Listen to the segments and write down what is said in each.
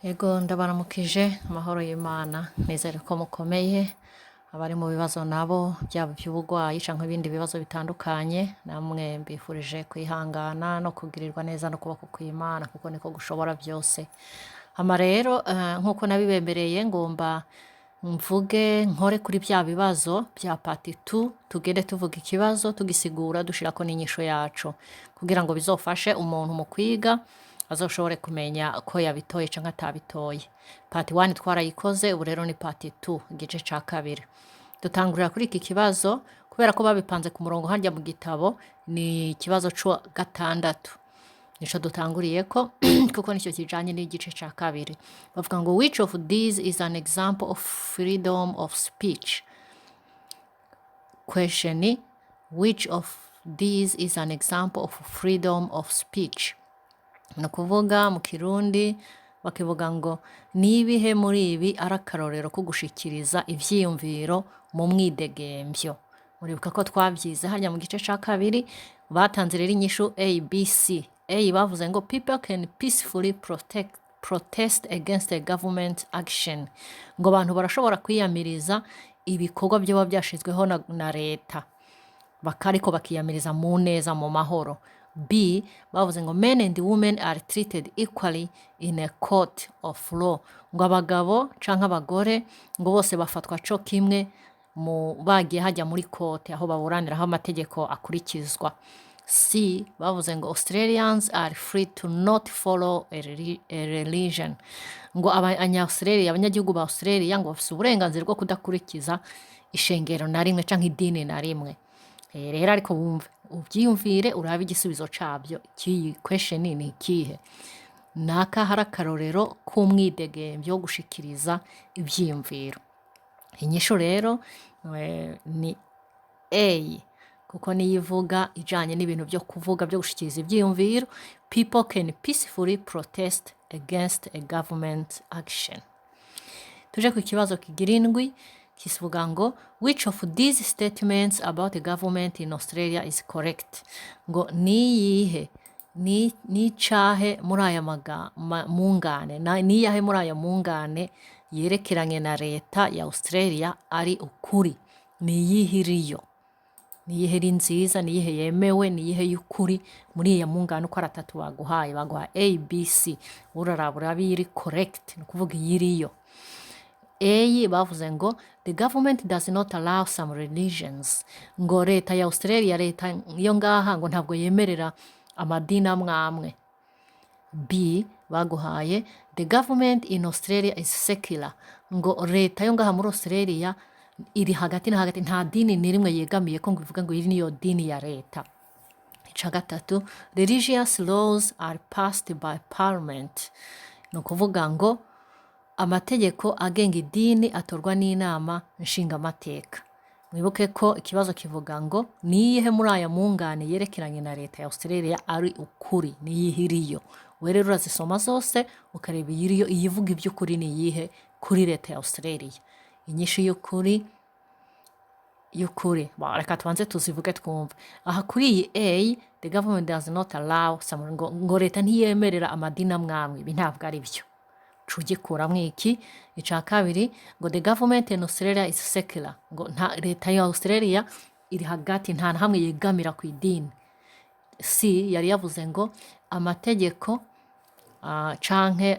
Ego, ndabaramukije amahoro y'Imana. Nizere ko mukomeye. Abari mu bibazo nabo, byaba iby'uburwayi canke ibindi bibazo bitandukanye, namwe mbifurije kwihangana no kugirirwa neza n'ukuboko kw'Imana, kuko niko gushobora byose. Hama rero, nk'uko nabibemereye, ngomba mvuge nkore kuri bya bibazo bya part 2. Tugende tuvuga ikibazo, tugisigura, dushirako n'inyishu yaco, kugira ngo bizofashe umuntu mu kwiga, azoshobore kumenya ko yabitoye canke atabitoye. Part 1 twarayikoze, ubu rero ni part 2, igice ca kabiri. Dutangurira kuri iki kibazo kubera ko babipanze ku murongo harya mu gitabo. Ni ikibazo ca gatandatu, nico dutanguriyeko kuko nicyo kijanye n'igice ca kabiri. Bavuga ngo: "Which of these is an example of freedom of speech?" Question: which of these is an example of freedom of speech? Ni ukuvuga mu Kirundi bakivuga ngo: ni ibihe muri ibi ari akarorero ko gushikiriza ivyiyumviro mu mwidegemvyo? Muribuka ko twavyize harya mu gice ca kabiri. Batanze rero inyishu A, B, C. A bavuze ngo: "People can peacefully protest against a government action." Ngo abantu barashobora kwiyamiriza ibikorwa vyoba vyashizweho na leta, bakariko bakiyamiriza mu neza, mu mahoro. B bavuze ngo: "Men and women are treated equally in a court of law." Ngo abagabo canke abagore ngo bose bafatwa co kimwe mu bagiye hajya muri court, aho baburanira, aho amategeko akurikizwa. C bavuze ngo: "Australians are free to not follow a religion." Ngo abanya-Australia, abanyagihugu ba Australia, ngo bafise uburenganzira bwo kudakurikiza ishengero na rimwe canke idini na rimwe. Rero ariko wumve, uvyiyumvire, urabe igisubizo cabyo cy'iyi question ni ikihe. Naka hari akarorero k'umwidegemvyo wo gushikiriza ivyiyumviro? Inyishu rero ni A, kuko niyo ivuga ijanye n'ibintu vyo kuvuga, vyo gushikiriza ivyiyumviro: "People can peacefully protest against a government action." Tuje ku kibazo kigira indwi, kivuga ngo: "Which of these statements about the government in Australia is correct?" Ngo niyihe, ni nicahe muri aya mungane, niyahe muri aya mungane yerekeranye na leta ya Australia ari ukuri? Niyihe iriyo? Niyihe iri nziza? Niyihe yemewe? Niyihe y'ukuri muri iya mungane uko ari atatu baguhaye? Baguha A, B, C, uraraba urabe iyiri correct, ni ukuvuga iyiriyo. A bavuze ngo: "The government does not allow some religions." Ngo leta ya Australia, leta yo ngaha, ngo ntabwo yemerera amadini amwe amwe. B baguhaye: "The government in Australia is secular." Ngo leta yo ngaha muri Australia iri hagati na hagati, nta dini n'imwe yegamiye ko ngo ivuga ngo iri niyo dini ya leta. Ica gatatu: "Religious laws are passed by parliament." Ni ukuvuga ngo amategeko agenga idini atorwa n'inama nshingamateka. Mwibuke ko ikibazo kivuga ngo: niyihe muri aya mungane yerekeranye na leta ya Australia ari ukuri? Niyihe iriyo? We rero urazisoma zose, ukareba iyiriyo, iyivuga iby'ukuri ni iyihe kuri leta ya Australia. Inyishu y'ukuri, reka tubanze tuzivuge twumve. Aha kuri iyi A, "The government does not allow some", ngo leta ntiyemerera amadini amwe amwe, ibi ntabwo ari byo, cugikuramwo iki. Ica kabiri ngo: "The government in Australia is secular." Ngo nta leta ya Australia iri hagati, nta na hamwe yegamira ku idini. C yari yavuze ngo amategeko canke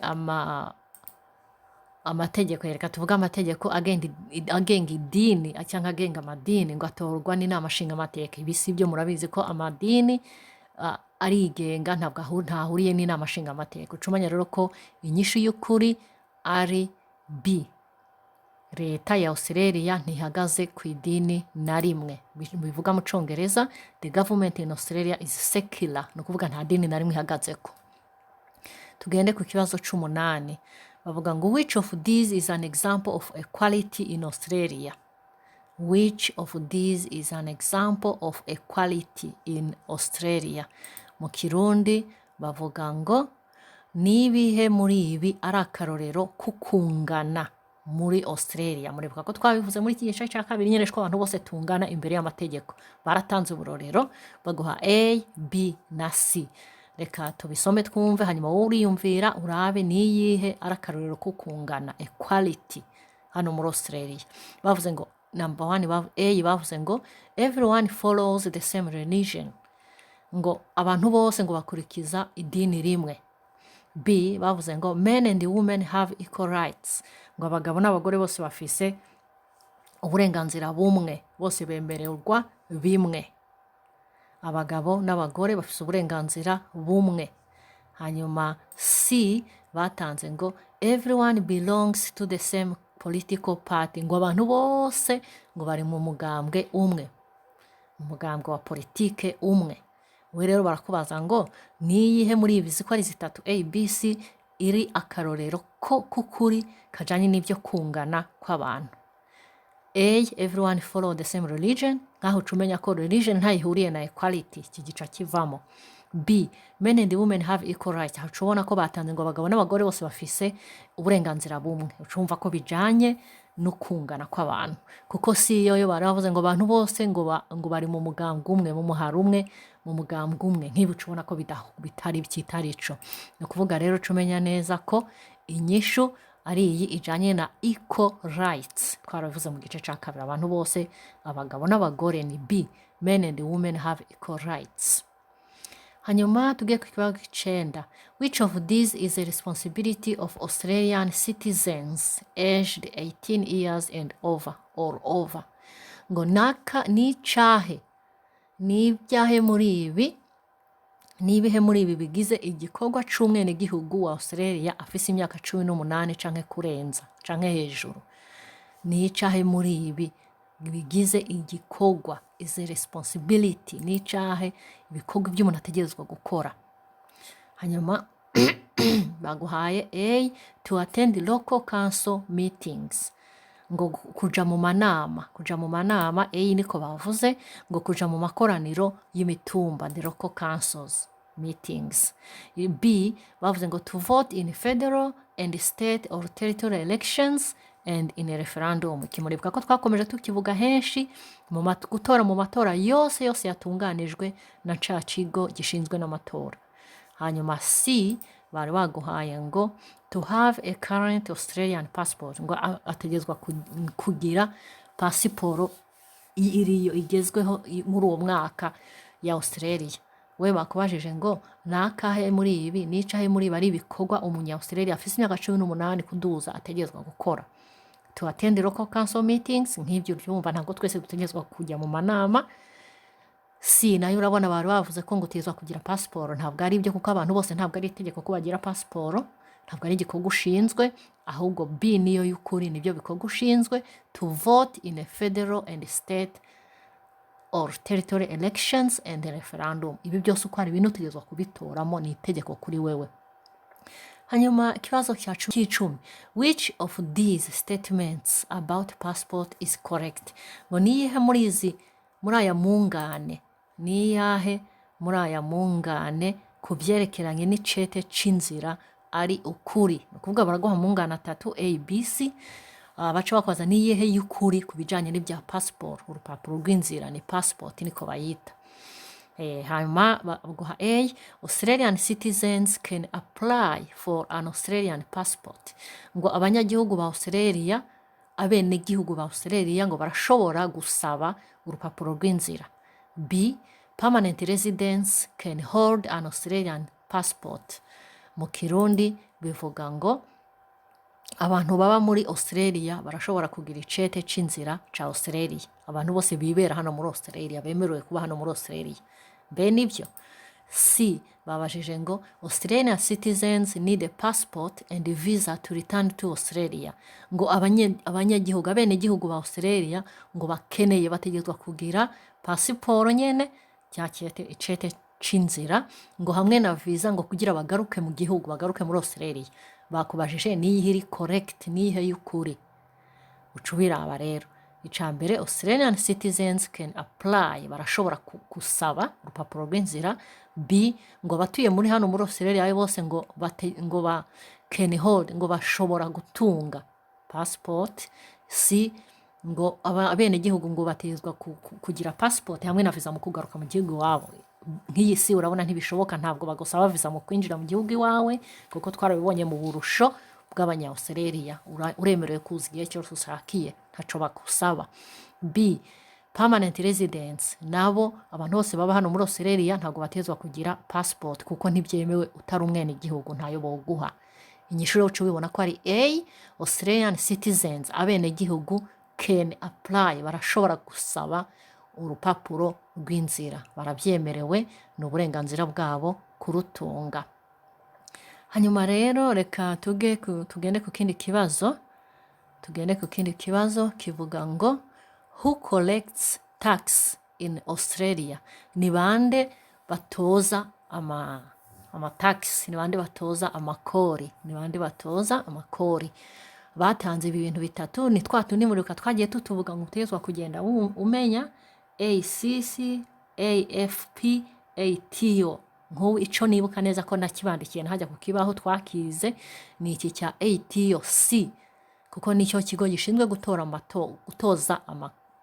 amategeko, reka tuvuge amategeko agenga idini cyangwa agenga amadini, ngo atorwa n'inama nshingamateka. Ibi si byo, murabizi ko amadini arigenga, ntabwo ntahuriye n'inama nshingamateka. Uca umenya rero ko inyishu y'ukuri ari B: leta ya Australia ntihagaze ku idini na rimwe. Bivuga mu Congereza: "The government in Australia is secular." Ni ukuvuga nta dini na rimwe ihagazeko. Tugende ku kibazo c'umunani. Bavuga ngo: "Which of these is an example of equality in Australia?" Which of these is an example of equality in Australia? Mu Kirundi bavuga ngo: nibihe muri ibi ari akarorero kukungana muri Australia? Muribuka ko twabivuze muri iki gice cya kabiri nyine, ko abantu bose tungana imbere y'amategeko. Baratanze uburorero, baguha A, B na C. Reka tubisome twumve, hanyuma wowe uriyumvira urabe niyihe ari akarorero ko kungana, equality, hano muri Australia. Bavuze ngo number one, A, bavuze ngo everyone follows the same religion, ngo abantu bose ngo bakurikiza idini rimwe. B, bavuze ngo men and women have equal rights, ngo abagabo n'abagore bose bafise uburenganzira bumwe, bose bemererwa bimwe, abagabo n'abagore bafise uburenganzira bumwe. Hanyuma C batanze ngo everyone belongs to the same political party, ngo abantu bose ngo bari mu mugambwe umwe, umugambwe wa politike umwe. We rero barakubaza ngo niyihe muri ibi ziko ari zitatu, A, B, C, iri akarorero ko k'ukuri kajanye n'ibyo kungana kw'abantu? A, everyone follow the same religion, nkaho uca umenya ko religion ntayihuriye na equality, iki gica kivamo. B, men and women have equal rights, aho uca ubona ko batanze ngo abagabo n'abagore bose bafise uburenganzira bumwe, uca wumva ko bijanye no kungana kw'abantu. Kuko si yo yo bari bavuze ngo abantu bose ngo bari mu mugambwe umwe, mu muhari umwe, mu mugambwe umwe. Nk'ibi uca ubona ko bitari kitari ico. Ni ukuvuga rero uca umenya neza ko inyishu ari iyi ijanye na equal rights. Twarabivuze mu gice ca kabiri, abantu bose, abagabo n'abagore, ni B, men and women have equal rights. Hanyuma tugiye ku kibazo c'icenda: which of these is a responsibility of Australian citizens aged 18 years and over or over? Ngo naka ni icahe, ni ibyahe muri ibi, ni ibihe muri ibi bigize igikorwa c'umwenegihugu wa Australia afise imyaka 18 canke kurenza canke hejuru? Ni icahe muri ibi bigize igikorwa, is a responsibility, ni icahe ibikorwa by'umuntu ategerezwa gukora? Hanyuma baguhaye A, to attend local council meetings, ngo kuja mu manama, kuja mu manama. A niko bavuze, ngo kuja mu makoraniro y'imitumba, the local councils meetings. B bavuze ngo to vote in federal and state or territorial elections and in a referendum. Kimuribuka ko twakomeje tukivuga henshi mu gutora mu matora yose yose yatunganijwe na ca kigo gishinzwe n'amatora. Hanyuma C bari baguhaye ngo to have a current Australian passport, ngo ategerezwa kugira pasiporo iriyo igezweho muri uwo mwaka ya Australia. We bakubajije ngo nakahe muri ibi, nicahe muri ibi ari ibikorwa umunya Australia afise imyaka 18 kuduza ategerezwa gukora? To attend local council meetings, nk'ibyo byumva ntabwo twese dutegerezwa kujya mu manama. Si nayo urabona bari bavuze ko ngo utegerezwa kugira pasiporo, ntabwo ari ibyo, kuko abantu bose ntabwo ari itegeko ko bagira pasiporo, ntabwo ari igikorwa ushinzwe. Ahubwo B niyo y'ukuri, nibyo bikorwa ushinzwe, to vote in a federal and state or territory elections and referendum. Ibi byose uko ari ibintu utegerezwa kubitoramo, ni itegeko kuri wewe. Hanyuma ikibazo cya cy'icumi: which of these statements about passport is correct? Ngo niyihe muri izi, muri aya mungane, niyahe muri aya mungane ku byerekeranye n'icete c'inzira ari ukuri? Ni ukuvuga baraguha mungane atatu, A, B, C. Baca bakubaza niyihe y'ukuri ku bijanye n'ibya passport, urupapuro rw'inzira, ni passport niko bayita. Hanyuma baguha A, Australian citizens can apply for an Australian passport, ngo abanyagihugu ba Australia, abenegihugu ba Australia ngo barashobora gusaba urupapuro rw'inzira. B, permanent residents can hold an Australian passport. Mu Kirundi bivuga ngo abantu baba muri Australia barashobora kugira icete c'inzira ca Australia, abantu bose bibera hano muri Australia, bemerewe kuba hano muri Australia. Mbe nibyo? C babajije ngo Australian citizens need a passport and a visa to return to Australia, ngo abanyagihugu, abenegihugu ba Australia ngo bakeneye, bategerezwa kugira pasiporo nyene, cya cete, icete c'inzira, ngo hamwe na visa, ngo kugira bagaruke mu gihugu, bagaruke muri Australia. Bakubajije niyihe iri correct, niyihe y'ukuri? Uca ubiraba rero. Ica mbere, Australian citizens can apply, barashobora gusaba urupapuro rw'inzira. B, ngo abatuye muri hano muri Australia bose ngo bate, ngo ba can hold, ngo bashobora gutunga passport. C, ngo abenegihugu ngo bategerezwa kugira passport hamwe na visa mu kugaruka mu gihugu iwabo. Nk'iyi si urabona ntibishoboka, ntabwo bagusaba visa mu kwinjira mu gihugu iwawe, kuko twarabibonye mu burusho bw'Abanya-Australia. Uremerewe kuza igihe cyose ushakiye, ntaco bagusaba. B, permanent residents nabo, abantu bose baba hano muri Australia ntabwo batezwa kugira passport, kuko ntibyemewe. Utari umwenegihugu ntayo boguha. Inyishu rero uca ubibona ko ari A, Australian citizens, abenegihugu, can apply, barashobora gusaba urupapuro rw'inzira, barabyemerewe, ni uburenganzira bwabo kurutunga. Hanyuma rero reka tugende ku kindi kibazo, kivuga ngo: "Who collects tax in Australia?" Ni bande batoza ama tax? Ni bande batoza amakori? Batanze ibi bintu bitatu, ni twa tundi muribuka twagiye tutuvuga ngo utegetswa kugenda umenya: ACC, AFP, ATO. Nk'ubu ico nibuka neza ko nakibandikiye ntajya ku kibaho twakize ni iki cya ATO C, kuko nicyo kigo gishinzwe gutora amato, gutoza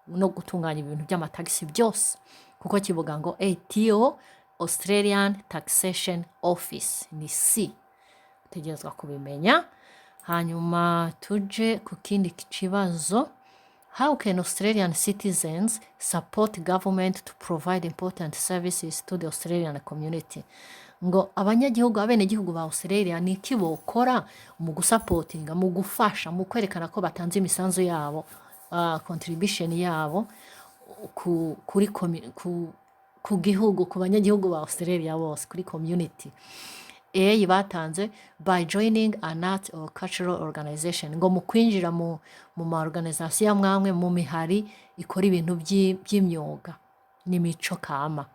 no gutunganya ibintu by'amatagisi byose, kuko kivuga ngo ATO, Australian Taxation Office, ni C. Utegerezwa kubimenya. Hanyuma tuje ku kindi kibazo: "How can Australian citizens support government to provide important services to the Australian community?" Ngo abanyagihugu, abenegihugu ba Australia, ni iki bokora mu gusapotinga, mu gufasha, mu kwerekana ko batanze imisanzu yabo, contribution yabo ku, kuri komi- ku, ku gihugu, ku banyagihugu ba Australia bose, kuri community? A batanze by joining an art or cultural organization, ngo mu kwinjira mu ma organisation amwe, mu mihari ikora ibintu by'imyuga n'imico kama.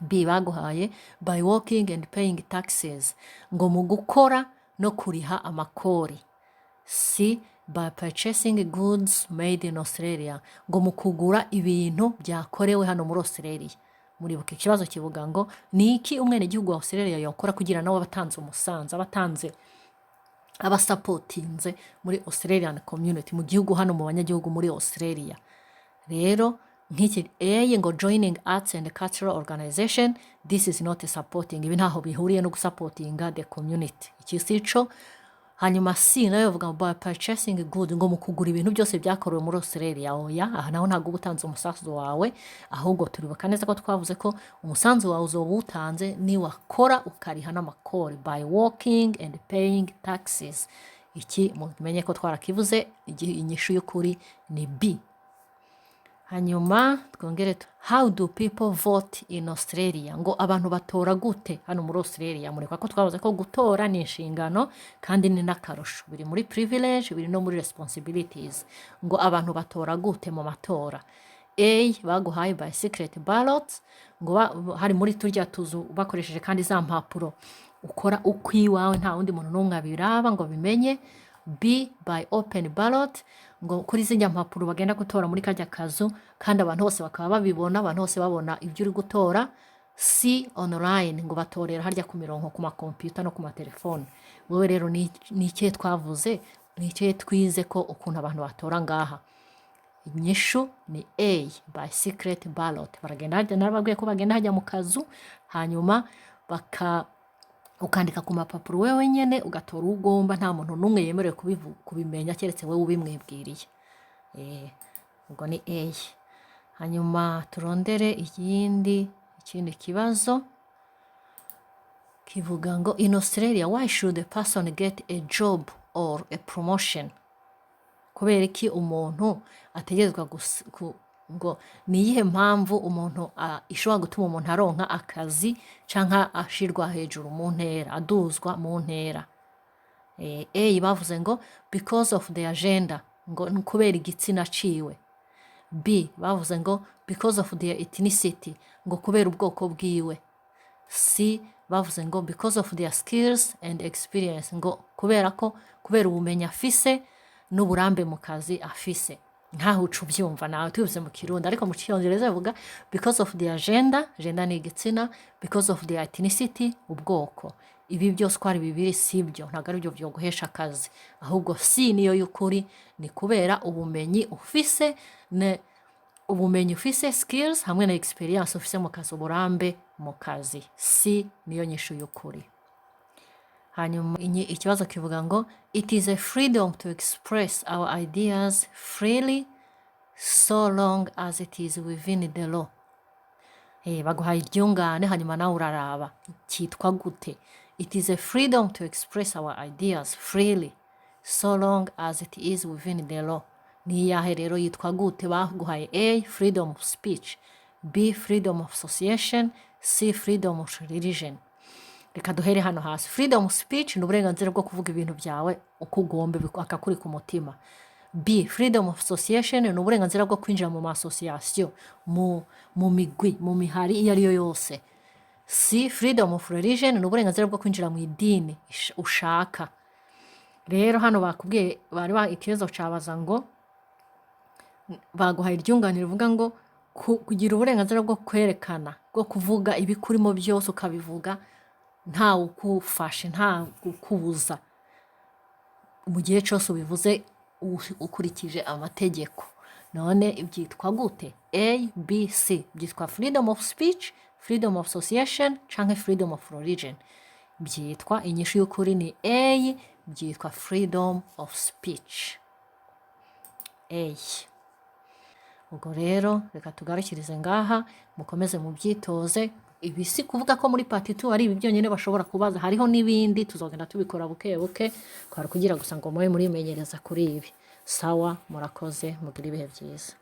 B baguhaye by working and paying taxes, ngo mu gukora no kuriha amakori. C, by purchasing goods made in Australia, ngo mu kugura ibintu byakorewe hano muri Australia. Muribuka ikibazo kivuga ngo ni iki umwenegihugu wa Australia yakora kugira nawe abatanze umusanzu, abatanze, abasapotinze muri Australian community, mu gihugu hano, mu banyagihugu muri Australia? Rero nk'iki A, ngo joining arts and cultural organization, this is not supporting. Ibi ntaho bihuriye no gusapotinga the community, iki si ico. Hanyuma C nayo bavuga ngo by purchasing good, ngo mu kugura ibintu byose byakorewe muri Australia. Oya, aha naho ntabwo uba utanze umusanzu wawe. Ahubwo turibuka neza ko twavuze ko umusanzu wawe uzoba uwutanze niwakora ukariha n'amakori, by working and paying taxes. Iki mumenye ko twarakivuze. Inyishu y'ukuri ni B. Hanyuma twongere "How do people vote in Australia?" Ngo abantu batora gute hano muri Australia? Mureka ko twavuze ko gutora ni inshingano kandi ni n'akarusho, biri muri privilege, biri no muri responsibilities. Ngo abantu batora gute mu matora? A baguhaye by secret ballot, ngo hari muri turya tuzu bakoresheje kandi za mpapuro ukora ukwiwawe, nta wundi muntu n'umwe abiraba ngo bimenye. B, by open ballot, ngo kuri ziriya mpapuro bagenda gutora muri kajya kazu kandi abantu bose bakaba babibona, abantu bose babona ibyo uri gutora. C, online, ngo batorera harya ku mirongo, ku makompiyuta no ku matelefone. Wowe rero ni ikihe twavuze, ni ikihe twize ko ukuntu abantu batora ngaha? Inyishu ni A, by secret ballot. Baragenda hajya, narababwiye ko bagenda hajya mu kazu, hanyuma ukandika ku mapapuro wewe nyene, ugatora uwo ugomba, nta muntu n'umwe yemerewe kubimenya keretse wowe ubimwibwiriye. Ubwo ni A. Hanyuma turondere ikindi kibazo kivuga ngo: "In Australia, why should a person get a job or a promotion?" Kubera iki umuntu ategerezwa ngo ni iyihe mpamvu umuntu ishobora gutuma umuntu aronka akazi canke ashirwa hejuru mu ntera, aduzwa mu ntera? A bavuze ngo because of their gender, ngo ni kubera igitsina ciwe. B bavuze ngo because of their ethnicity, ngo kubera ubwoko bwiwe. C bavuze ngo because of their skills and experience, ngo kubera ko kubera ubumenyi afise n'uburambe mu kazi afise. Nkaho uca ubyumva nawe tubivuze mu Kirundi, ariko mu Cyongereza bavuga because of their gender, gender ni igitsina, because of their ethnicity, ubwoko. Ibi byose uko ari bibiri si byo, ntabwo ari byo byoguhesha akazi. Ahubwo C niyo y'ukuri, ni kubera ubumenyi ufise, ne ubumenyi ufise, skills, hamwe na experience ufise mu kazi, uburambe. Mu kazi. C niyo nyishu y'ukuri. Hanyuma ikibazo kivuga ngo: "It is a freedom to express our ideas freely so long as it is within the law." Baguhaye iryungane, hanyuma nawe uraraba cyitwa gute. It is a freedom to express our ideas freely so long as it is within the law. Ni iyahe rero? Yitwa gute? Baguhaye A, freedom of speech, B, freedom of association, C, freedom of religion. Reka duhere hano hasi. Freedom of speech ni uburenganzira bwo kuvuga ibintu byawe uko ugomba, akakuri ku mutima. B, freedom of association, ni uburenganzira bwo kwinjira mu ma association, mu migwi, mu mihari iyo ari yo yose. C, freedom of religion, ni uburenganzira bwo kwinjira mu idini ushaka. Rero hano bakubwiye bari ba ikibazo cabaza ngo baguhaye iryunganiro rivuga ngo kugira uburenganzira bwo kwerekana, bwo kuvuga ibikurimo byose, ukabivuga ntawe ukufashe, nta ukubuza, mu gihe cyose ubivuze ukurikije amategeko. None byitwa gute? A, B, C. Byitwa freedom of speech, freedom of association canke freedom of religion? Byitwa, inyishu y'ukuri ni A, byitwa freedom of speech, A. Ubwo rero reka tugarukirize ngaha, mukomeze mubyitoze. Ibi si kuvuga ko muri part 2 ari ibi byonyine bashobora kubaza, hariho n'ibindi, tuzogenda tubikora buke buke. Kwari kugira gusa ngo mube murimenyereza kuri ibi. Sawa, murakoze, mugire ibihe byiza.